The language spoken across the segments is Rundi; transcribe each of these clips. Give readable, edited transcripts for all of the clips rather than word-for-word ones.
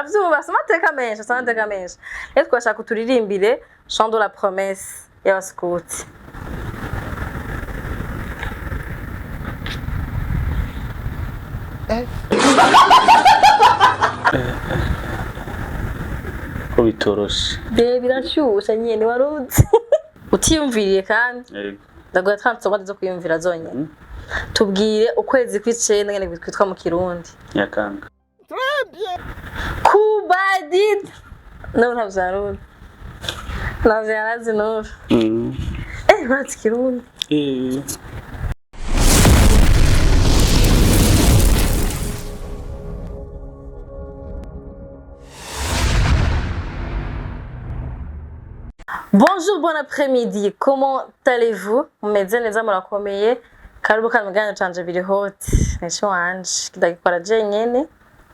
Uravyumva, si amateka menshi, si amateka menshi. Rero twashaka turirimbire Chant de la promesse y'abaskuti. Ko bitoroshe. Be birashushe nyene, waruzi utiyumviriye kandi. Yego. Ndaguha 30 secondes zo kwiyumvira zonyene. Tubwire ukwezi kw'icenda ngene kwitwa mu Kirundi. Nyakanga. Kubadid no ntavyo aruzi, ntavyo yarazi n'ubu. Urazi Kirundi? Eh. Bonjour, bon après-midi. Comment allez-vous? Mumeze neza, murakomeye? Karibu kandi mu kiganiro canje biri hot. Nico wanje ndagikora jenyene.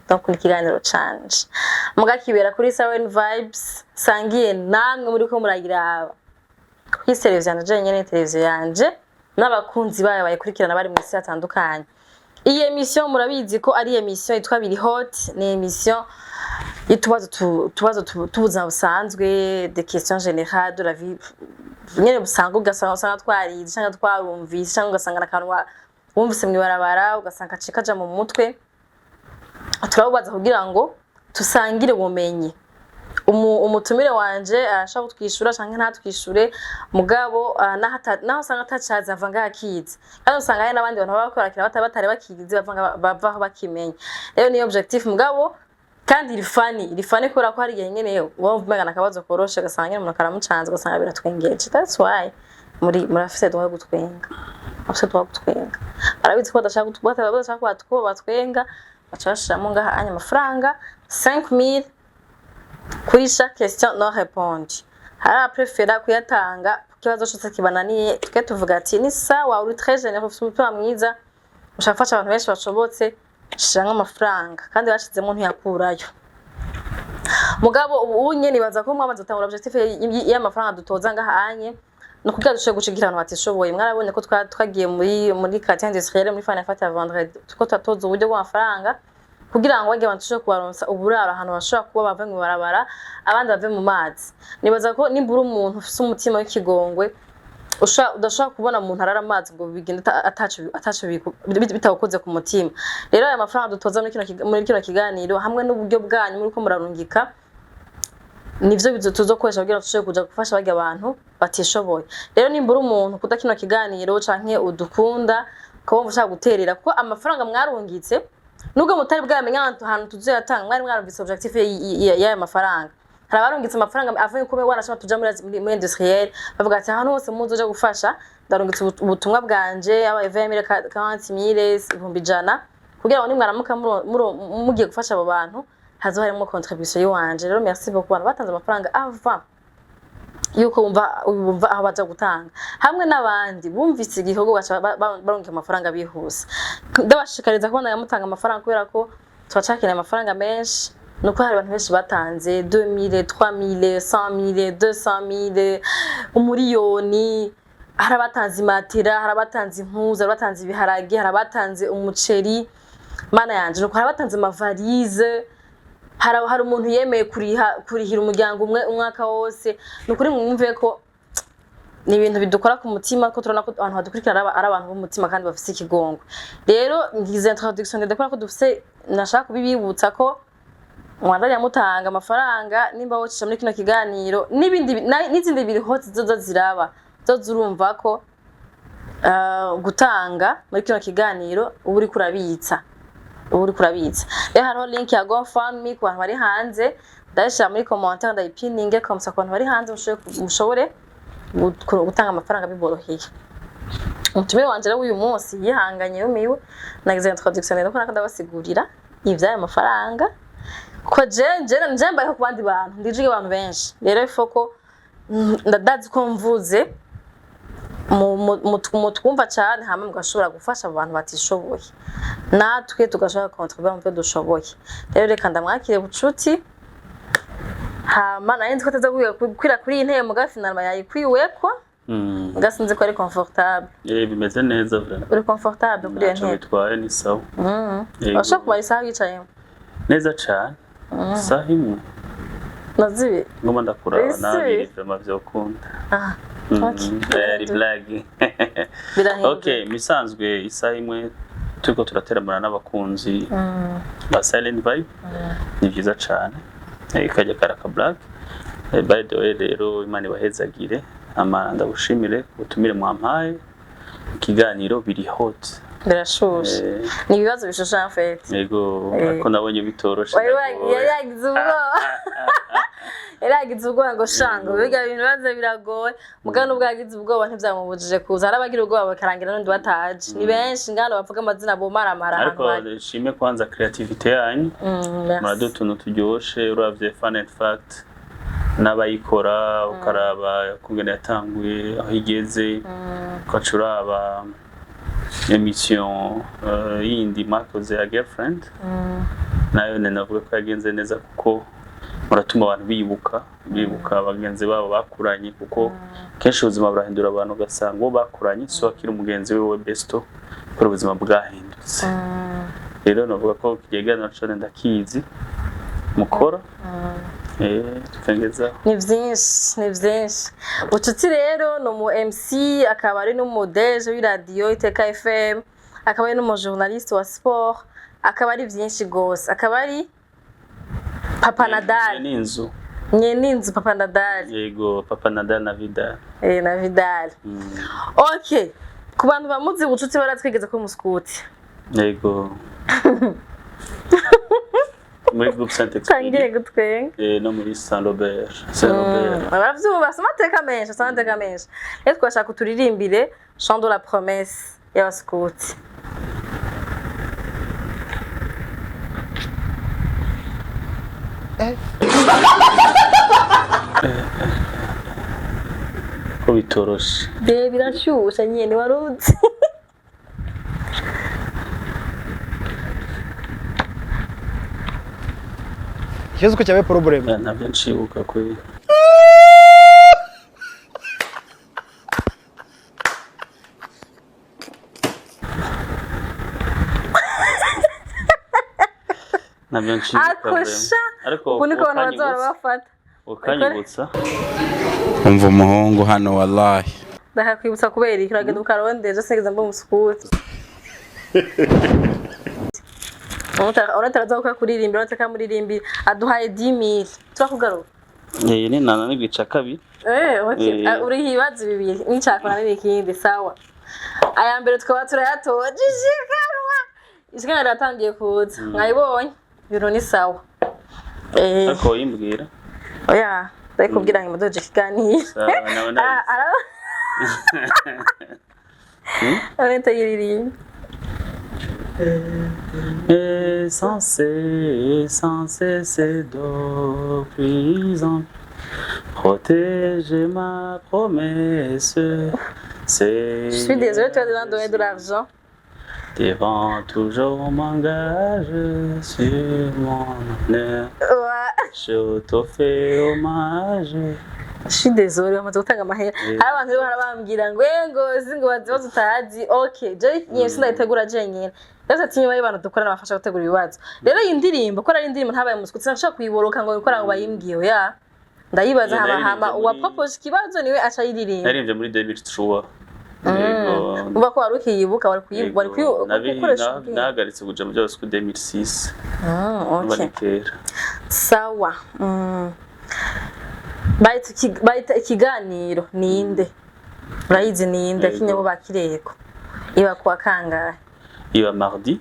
Donc ni ikiganiro canje. Muga kibera kuri Siren Vibes, sangiye namwe muri ko muragiraba. Kuri televiziyo yanje jenyene, televiziyo yanje n'abakunzi bayo bayikurikirana bari mu isi hatandukanye. Iyi émission murabizi ko ari émission yitwa Biri Hot, ni émission y'utubazo t'ubuzima busanzwe, des questions générales de la vie nyene busanzwe, ugasanga usanga twarize canke twarumvise, canke ugasanga n'akantu wumvise mw'ibarabara, ugasanga kaciye kaja mu mutwe. Turabubaza kugira ngo tusangire ubumenyi. Umutumire wanje arashobora kutwishura canke ntatwishure, mugabo naho usanga atacazi ava ngaho akizi, kandi usanga hari n'abandi bantu baba bakorakira batari bakizi bava bavaho bakimenya. Rero niyo objectif, mugabo kandi iri funny, iri funny kubera ko hari igihe nyene uba wumva umenga n'akabazo koroshe, ugasanga nyene umuntu karamucanze, ugasanga biratwengeje. That's why muri murafise droit yo gutwenga, murafise droit yo gutwenga. Barabizi ko badashaka badashaka ko batwenga, baca bashiramo ngaha anya amafaranga 5000 kuri chaque question non répondue. Hari abaprefera kuyatanga ku kibazo cose kibananiye. Twe tuvuga ati ni sawa, uri très généreux, ufise umutima mwiza, ushaka gufasha abantu benshi bashobotse, shiramwo amafaranga. Kandi bashizemo ntiyakurayo. Mugabo ubu nyene nibaza ko mwamaze gutangura objectif y'amafaranga dutoza ngaha anye ni ukugira dushobore gushigikira abantu batishoboye. Mwarabonye ko twagiye muri quartier industrielle muri fana fata vendredi, tuko turatoza uburyo bw'amafaranga kugira ngo bajye abantu dushobore kubaronsa uburaro, ahantu bashobora kuba bave mu barabara, abandi bave mu mazi. Nibaza ko nimbura umuntu ufise umutima w'ikigongwe udashobora kubona umuntu arara amazi ngo bigende ataco bitawukoze ku mutima. Rero aya mafaranga dutoza muri kino kiganiro hamwe n'uburyo bwanyu muriko murarungika nivyo tuzokoresha kugira ngo dushobore kuja gufasha barya abantu batishoboye. Rero nimbura umuntu kuda kino kiganiro canke udukunda ukaba wumva ushaka guterera, kuko amafaranga mwarungitse nubwo mutari bwamenye ahantu tuzoyatanga, mwari mwarumvise objectif y'aya mafaranga. Hari abarungitse amafaranga avuye kube wanashaka tuja muri industriel, bavuga ati ahantu hose muzoja gufasha ndarungitse ubutumwa bwanje, aba 20 000, 40 000, 100,000, kugira ngo nimwaramuka mugiye gufasha abo bantu hazo harimo contribution yiwanje. Rero merci beaucoup abantu batanze amafaranga avant yuko bumva aho baja gutanga, hamwe n'abandi bumvise igikorwa baca barungika amafaranga bihuse. Ndabashishikariza kubona mutanga amafaranga kubera ko turacakeneye amafaranga menshi. Nuko hari abantu benshi batanze 2000, 3000, 100 000, 200 000, umuriyoni. Hari abatanze imatera, hari abatanze impuzu, hari abatanze ibiharage, hari abatanze umuceri, mana yanje, nuko hari abatanze amavalize, hari umuntu yemeye kurihira umuryango umwe umwaka wose. Ni ukuri mwumve ko ni ibintu bidukora ku mutima, ko turabona ko abantu badukurikirana ari abantu b'umutima kandi bafise ikigongo. Rero ngize introduction ndende kubera ko dufise, nashaka kubibibutsa ko mwandanya mutanga amafaranga nimba wocisha muri kino kiganiro n'ibindi n'izindi biri hot zizoza ziraba zo zurumva ko gutanga muri kino kiganiro uba uriko urabitsa, uba uriko urabitsa. Rero hariho link ya GoFundMe ku bantu bari hanze, ndayishira muri commentaire, ndayipininge comme ça ku bantu bari hanze mushobore gutanga amafaranga biboroheye. Umutumire wanje rero w'uyu munsi yihanganye, yumiwe, nagize introduction rero ko ndabasigurira ivy'ayo mafaranga, ko je mbayeho ku bandi bantu, ndijige abantu benshi. Rero ifo ko ndazi ko mvuze mutwumva cane, hama mugashobora gufasha abo bantu batishoboye, natwe tugashobora contribuer mu byo dushoboye. Rero reka ndamwakire bucuti. Hama nari nzi ko ataza gukwira kuri iyi ntebe, muga finalement yayikwiweko. Muga sinzi ko ari confortable. Eh, bimeze neza vraiment. Uri confortable kuri iyo Ntacyo ntebe? bitwaye, ni sawa. Yego. Urashobora kumara isaha wicayemo? Neza cane. Isaha imwe. Na zibiri. Ngoma ndakuraba. Ese. Nabiri vraiment vyokunda. Ah, okay. Ari blague. Birahinduka. Okay, misanzwe isaha imwe turiko turateramana n'abakunzi ba Silent Vibe ni vyiza cane. Kajya karaka blague. By the way rero, Imana ibahezagire, ama ndagushimire ubutumire mwampaye, ikiganiro biri hot. Birashushe. Ni ibibazo bishushe en fait. Yego, ariko nabonye bitoroshe. Wari Ndagowe. yari yagize ubwoba, yari yagize ubwoba ngo shango biga ibintu bibazo biragoye. Mugabo nubwo yagize ubwoba ntivyamubujije kuza. Hari abagira ubwoba bakarangira n'undi bataje, ni benshi ngano bavuga amazina bomaramara Ariko ahantu bari. nshime kwanza creativity yanyu. Merci. Muraduha utuntu turyoshe. Uravye fun and fact n'abayikora, ukaraba kungene yatanguye, aho igeze, ugaca uraba émission yindi mwakoze ya girlfriend, nayo ni navuga ko yagenze neza, kuko muratuma abantu bibuka bagenzi babo bakuranye, kuko kenshi ubuzima burahindura abantu, ugasanga uwo bakuranye si we akiri umugenzi wiwe besto kubera ubuzima bwahindutse. Rero navuga ko ikiganiro cane ndakizi mukora, tukangezaho. Ni vyinshi, ni vyinshi. Bucuti rero ni umu MC, akaba ari n'umu DG w'iradiyo Iteka FM, akaba ari n'umu journaliste wa sport, akaba ari vyinshi gose, akaba ari Papa Nadal. Ni inzu. Nyene inzu, Papa Nadal. Yego, Papa Nadal na Vidal. Na Vidal. Okay, ku bantu bamuzi Bucuti baratwigeze ko umuskuti. Yego, muri groupe Saint Tangire Expedit. gutwenga. No muri Saint Robert, Saint Robert. Baravyumva, bafise amateka menshi, bafise amateka menshi. Rero twashaka uturirimbire Chant de la promesse y'abaskuti. Ko bitoroshe. Be birashushe nyene, waruzi. Ikibazo ko cyabaye problème. Ntabyo nshibuka kwe. Ntabyo nshibuka Akosha. vraiment. Ariko Uku niko abantu baza ukanyibutsa barabafata. ukanyibutsa. Umva umuhungu hano, wallahi. Ndakakwibutsa kubera iki? Uragenda ukarondeje sinigeze mba umusukuti. Uretse araza kuririmbira, uretse akamuririmbira aduhaye 10,000 turakugaruka. Ni nana n'igica kabiri. Okay. Ah, uriho ibibazo bibiri n'icyakora n'ikindi. Sawa, aya mbere tukaba turayatoje. Ishikanwa, ishikanwa riratangiye kuza, mwayibonye, ibintu ni sawa. Ariko wimbwira. Oya, ndakubwira ngo mudoje ikiganiro. Sawa, nawe nabizi. Ah, arete yiririmba. Et sans cesse de plus en protéger ma promesse. Je suis désolée, tu as déjà donné de l'argent. Devant toujours m'engage sur mon honneur. Ouais. Je te fais hommage. Je suis désolée, bamaze gutanga amahera. Hari abantu rero barabambwira ngo ngozi ngo bazi ibibazo utazi. Okay, je nyine sindayitegura jenyine. Rero ati nyuma y'abantu dukorana bafasha gutegura ibibazo. Rero iyi ndirimbo, ko ari indirimbo ntabaye umuswa, sinashobora kuyiboroka ngo bikora ngo bayimbwiye. Oya, ndayibaza Iyo hama naririmbye hama uwapropoje ikibazo niwe aca ayiririmba. Naririmbye muri 2003. Yego. Uva ko wari ukiyibuka, wari wari gukoresha ubwenge. Nahagaritse kuja mu byose ku 2006. Urumva Okay. ni kera. Sawa. Bayita ikiganiro ninde, urayizi ninde? Yego. Kinyabo bakireko iba kuwa kangahe? Iba mardi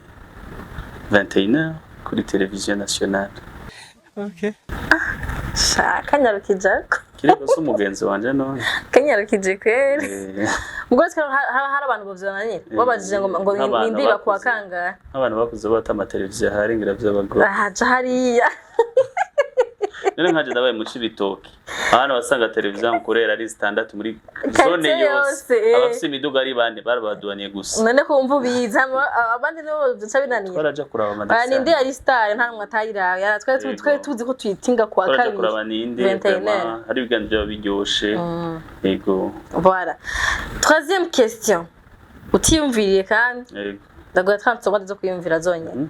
21h kuri televiziyo nationale. Sha, kanyarukijako. Kirego si umugenzi wanje none. Kanyarukije kweri. Ubwo twe hari abantu bavyonanye babajije ngo Nk'abantu ninde iba kuwa bakuze. kangahe. Nk'abantu bakuze bata amateleviziyo ahari ngira vy'abagore. Ahaja hariya. None nkaje ndabaye mu Cibitoke, ahantu wasanga televiziyo nkorera ari zitandatu muri zone Quartier yose. yose, eh. Abafise imiduga ari bane barabaduaniye gusa. None ko wumva ubizi, hama abandi nibo bica binanira. Twaraja kuraba Aya amadesani. ninde yari star, nta numwe atayirawe. Yara twari Yego. twari tuzi ko tuyitinga kuwa Twaraja kabiri. kuraba ninde. 21. Vraiment, hari ibiganiro byaba biryoshe, yego. Voilà. Troisième question. Utiyumviriye kandi Yego. ndaguha 30 secondes zo kwiyumvira zonyine.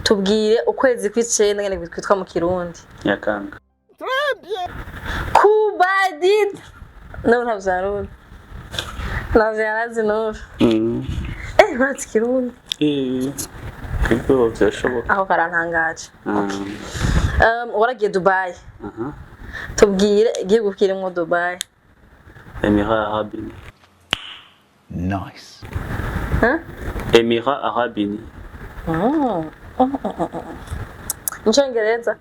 Tubwire ukwezi kw'icenda ngene kwitwa mu Kirundi. Nyakanga. Kubadid. No, ntavyo yarundi. Ntavyo yarazi n'ubu. Urazi Kirundi. Ibyo byashoboka. Aho karantangaje. Waragiye Dubai. Aha. Tubwire igihugu kirimwo Dubai. Emirats Arabes Unis. Nice. Huh? Emirats Arabes Unis. Mu Congereza.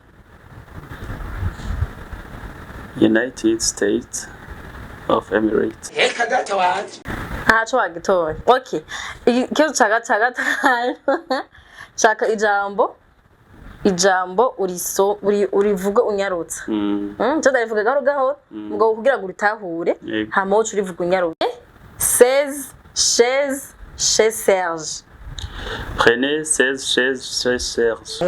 United States of Emirates. Ntaco wagitoye. Okay. Ikibazo ca gatanu. Shaka ijambo uriso uri urivuga unyarutsa. Cyo ndarivuga gahoro gahoro mugabo kugira ngo uritahure. Yego. Hama woca urivuga unyarutse. 16 chaise chez Serge. Prenez 16 chaises chez Serge.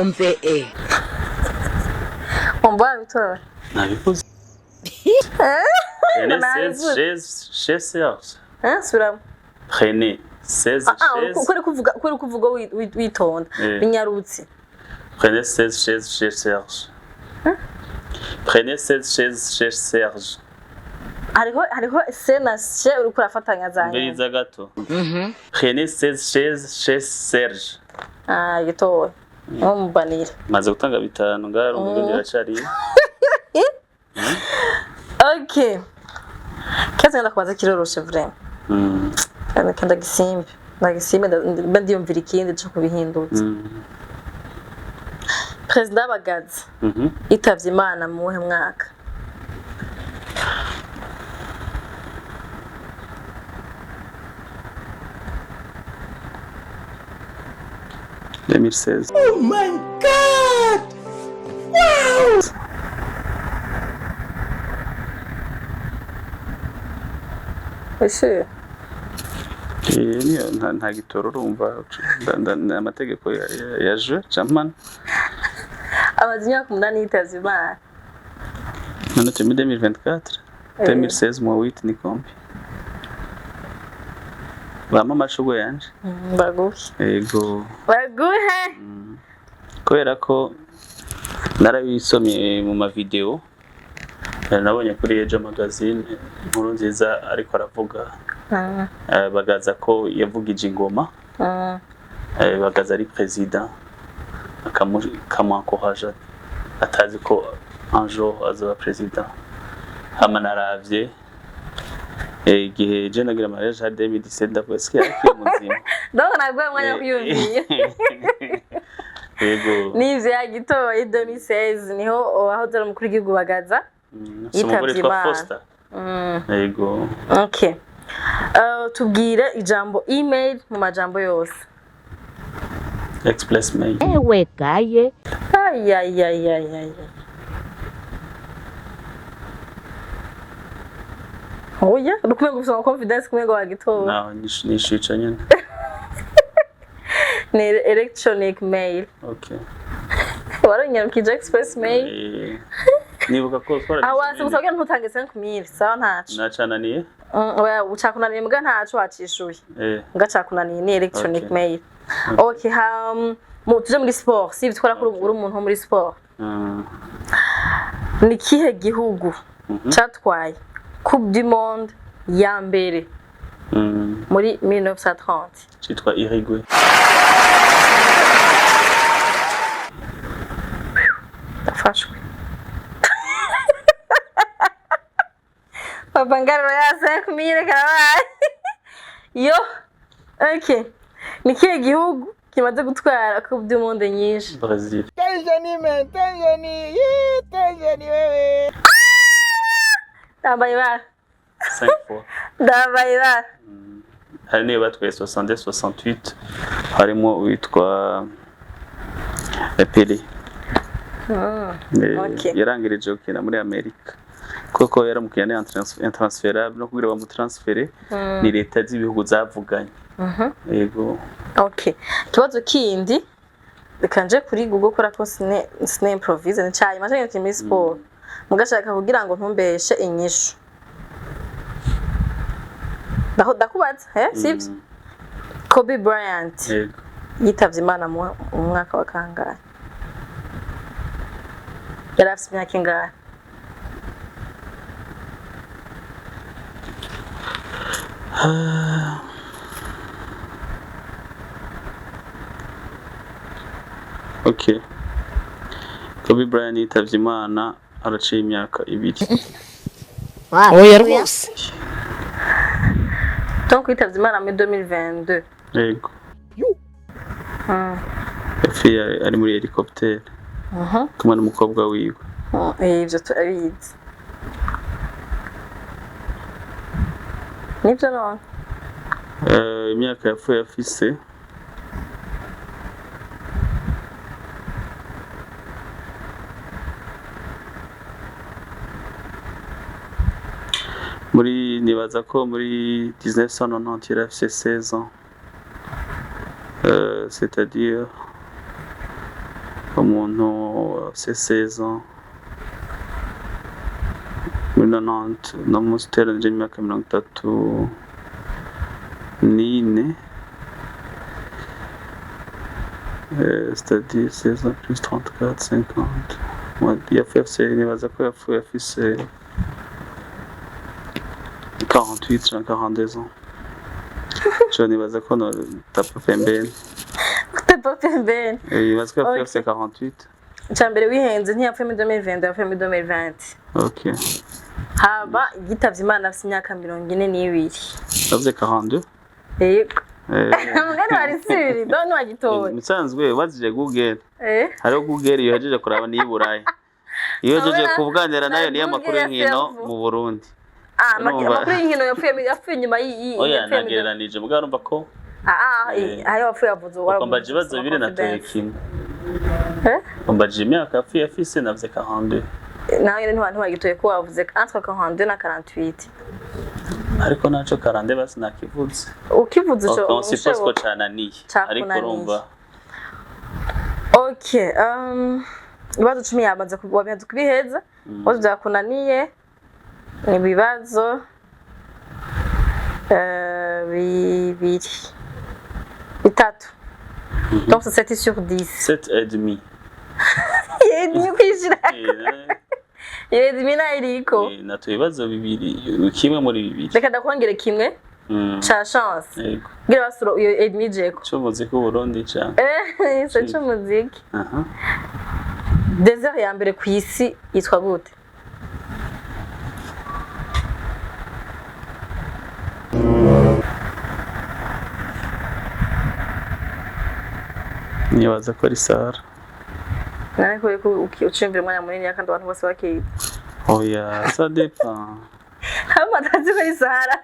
Wumva wabitora? Nabivuze. Prenez 16 Nabivuze. chaises chez Serge. Eh, subiramo. Prenez 16 Ah, ah, chaises. uko uri kuvuga witonda. Binyarutse. Prenez 16 chaises chez Serge. Prenez 16 chaises chez Serge. Hariho C na C uriko urafatanya za nyuma. Mbiriza gato. Prenez 16 chaises chez Serge. Ah, gitoya. Nko. Maze gutanga bitanu ngara umurundi iracari. Okay. Kazi ngenda kubaza kiroroshe vraiment. Kandi ndagisimbe. Ndagisimbe mba ndiyumvira ikindi co kubihindutsa. Perezida Bagaza yitavye Imana mu wuhe mwaka? 2016. Ese Niyo nta gitoro urumva amategeko ya jeu Chapman. Amaze imyaka 8 yitavye Imana. None turi muri 2024. 2016 mu 8 ni kombi. Bampa amashurwe yanje. Baguhe. Yego. Baguhe. Kubera ko narabisomye mu mavideo, nabonye kuri Ejo magazine inkuru nziza ariko aravuga, Bagaza ko yavugije ingoma, Bagaza ari president akamu encourage atazi ko un jour azoba president. Hama naravye igihe je nagira mariage ha 2017, ndavuga eske yarakiri muzima? Donc nabwo umwanya wo kwiyumvira. Yego. Nivyo yagitoye, 2016 niho wahoze ari umukuru w'igihugu Bagaza Si umugore yitavye yitwa Imana. Foster. Yego. Okay. Tubwire ijambo email mu majambo yose. Express mail. Ewe gaye. Ay, ay, ay, ay, ay. Oya, uri gusoma confidence kumengo wagitora. Naho nishica nyene. Ni electronic mail. Okay. Waronyarukije express mail. Nibuka ko twaragize Aho wase gusa kugira ntutange 5000, sawa ntaco. Nacananiye. Oya, ucakunaniye mbwa ntaco wacishuye. Mbwa cakunaniye ni electronic mail. Okay, mu tuje muri sport, si bitwara kuri uri umuntu wo muri sport. Ni kihe gihugu catwaye Coupe du Monde ya mbere muri 1930? Citwa Uruguay. Ndafashwe. Papa ngaruro ya 5000 karabaye. Yo. Okay. Ni kihe gihugu kimaze gutwara Coupe du Monde nyinshi? Brazil. Tensioni men, tensioni, yee, tensioni wewe. Ndambaye ibara. 5 fois. Ndambaye ibara. Hari niyo batwaye 62, 68, harimo uwitwa Pele. Yarangirije gukina muri Amerika kuko yaramukina ni intransferable, no kugira bamutransfere ni leta z'ibihugu zavuganye. Yego. Okay. Ikibazo kindi, reka nje kuri Google kubera ko sine improvise ni cyayi maze ngiye muri sport. Mugashaka kugira ngo ntumbeshe inyishu. Ndaho ndakubaza, sivyo? Kobe Bryant Yego. Yitavye Imana mu mwaka wa kangahe? Yari afise imyaka ingahe? Okay, Kobe Bryant yitavye Imana araciye imyaka 2. Oya rwose. Donc yitavye Imana muri 2022. Yego. Yapfuye ari muri helicopter kumwe n'umukobwa wiwe. Ivyo turabizi, nivyo none? Imyaka yapfuye afise muri, nibaza ko muri 1990 yari afise 16 ans, c'est-à-dire umuntu afise 16 ans muri 90 no munsi, uteranije imyaka 34, c'est-à-dire 16 ans plus 34, 50. Ouais, yapfuye afise, nibaza ko yapfuye afise 48 canke 42 ans. Je nibaza ko no tapa pembeni. Tepa pembeni. Nibaza ko yapfuye Ok. afise 48. Ica mbere wihenze, ntiyapfuye muri 2020, yapfuye muri 2020. Ok. Haba yitavye Imana afise imyaka 42. Yavuze 42. Yego. Eh, Mugani wari siri donc ntiwagitoye. Musanzwe wazije Google. Eh. Hariho Google iyo hejeje kuraba niyo Burayi. Iyo hejeje Abona, kuganira nayo na niyo Google amakuru ya y'inkino Servo. mu Burundi. Ah, Urumva? amakuru y'inkino, yapfuye inyuma y'iyi. Oya, Yapfuye muri nagereranije mugabo urumva ko ah ah. Eh. Ayo wapfuye yavuze. Wambaje ibibazo bibiri natoye kimwe. Eh? Wambaje imyaka yapfuye afise, navuze 42. Nawe nyene ntiwagitoye ko wavuze entre 42 na 48. Ariko naco 42 basi nakivuze. Ukivuze ico On suppose ko ushoboka. cananiye. Ariko Cakunaniye. urumva Okay, ibibazo 10 yamaze wamaze kubiheza. Ibibazo byakunaniye ni ibibazo bibiri, bitatu, donc c'est 7 sur 10. 7 et demi. Ni kwishira et demi nayo iriko. Natoye ibibazo bibiri, kimwe muri bibiri. Reka ndakongere kimwe ca chance. Yego. Ngira basura iyo et demi jeko. C'umuziki w'Uburundi ca. Eh, c'est c'umuziki. Aha. Désert ya mbere ku isi yitwa gute? Nibaza ko ari Sara. Narekuye ko uciyumvira umwanya munini kandi abantu bose bakiga. Oya, ça dépend. Hama atazi ko ari Sahara.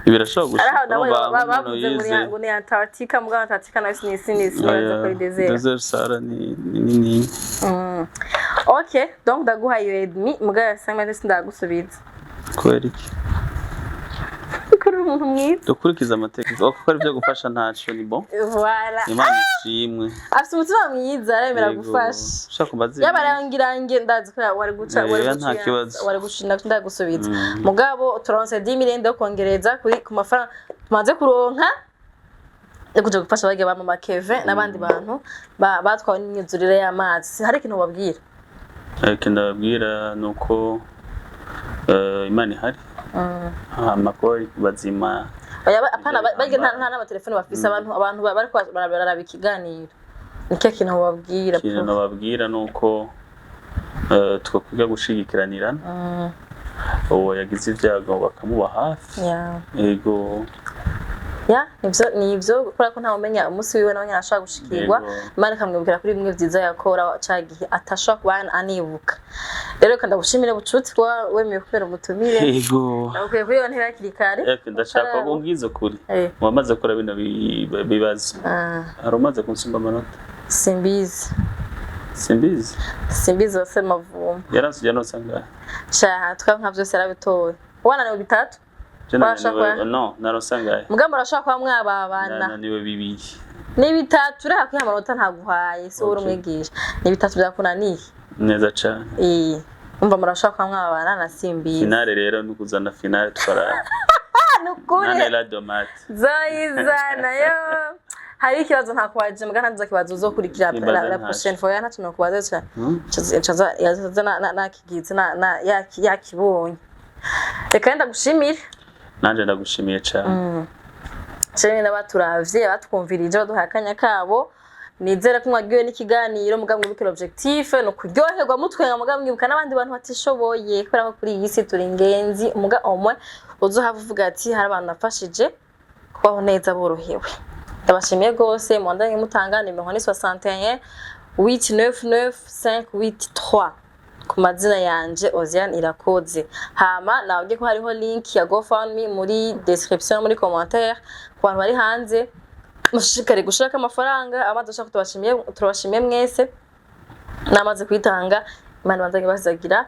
Birashobora gushika. Araho nawe urumva nk'umuntu bavuze ngo ni yize. ngo ni Antarctica, mugabo Antarctica nayo sinisi nibaza ko ari Oya, désert. Desert Sahara ni nini. Ok, donc ndaguha iyo et demi, mugabo ya 5 minutes ndagusubiza. Kubera iki? Kuri umuntu mwiza. Dukurikize amategeko kuko ari byo gufasha, ntaco ni bon. Voilà. Imana ishimwe. Afite umutima mwiza, aremera Yego. gufasha. Ushaka kumbaza Yaba ibindi? arangirange ndazi ko wari guca wari Oya, guca nta kibazo. wari guca ndagusubiza. Mugabo turonse 10 millions yo kongereza kuri ku mafaranga tumaze kuronka yo kuja gufasha barya ba mama Kevin n'abandi bantu batwawe n'imyuzurire y'amazi. Hari ikintu wabwira? Ikintu ndababwira ni uko Imana ihari, hama ko bari bazima. Oya, apana Ibyo barya nta bihambaye. nta n'amatelefone bafise, abantu bariko bararaba ikiganiro. Nicyo kintu wababwira? Ikintu nababwira ni uko twakwiga gushigikiranirana, uwo yagize ibyago bakamuba hafi. Yego. Ya, nivyo kubera ko ntawumenya umunsi wiwe, nawe nyene ashobora gushikirwa. Yego. Imana ikamwibukira kuri bimwe vyiza yakora ca gihe atashobora kuba anibuka. Rero reka ndagushimire bucuti kuba wemeye kubera umutumire. Yego. Ndagukwiye kuri iyo ntebe hakiri kare. Eke, ndashaka ko umbwiza ukuri. Eh. Mu bamaze gukora bino bibazo, Ah, hari umaze kunsumba amanota? Simbizi. Simbizi. Simbizi wase mavumba. Yaransuye anonsa angahe? Ca twa nka vyose yarabitoye, wananiwe bitatu. Je Washaka nananiwe kuba- no naronse angahe? Mugabo urashobora kuba mwababana. Nananiwe bibiri. Ni bitatu, reka kwiha amanota ntaguhaye, si wowe uri Okay. umwigisha. Ni bitatu byakunaniye. Neza cane. Eh, umva, murashobora kuba mwababana na Simbizi. Finale rero ni ukuzana finale tukaraba. Nukuri. Nane la domate. Zoyizana yo. Hari ikibazo ntakubaje, muga ntazo kibazo uzokurikira Nimbaza la ntaco. prochaine fois. Ntaco nokubaza ca yaza nakigize yakibonye. Reka ndagushimire. Nanje ndagushimiye cane. Nshimire n'abaturavye, abatwumvirije, baduhaye akanya kabo. Nizere ko mwagiwe n'ikiganiro. Mugabo mwibuke l'objectif ni ukuryoherwa mutwenga, mugabo mwibuka n'abandi bantu batishoboye, kubera ko kuri iyi si turi ingenzi. Muga omwe uzohava uvuga ati: "Hari abantu nafashije kubaho neza borohewe." Ndabashimiye rwose. Mwandanye mutanga. Nimero ni 61 899 583, ku mazina yanje Oziane Irakoze. Hama nababwiye ko hariho link ya GoFundMe muri description, muri commentaire. Ku bantu bari hanze, mushishikare gushirako amafaranga. Amaze ashaka, tubashimiye, turabashimiye mwese namaze kuyitanga. Imana ibanza ibazagira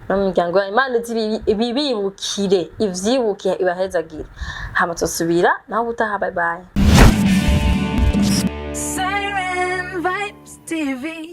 no mu miryango yanyu. Imana izi ibibibukire, ivyibuke, ibahezagire. Hama tuzosubira naho ubutaha. Bye bye. Siren Vibes TV.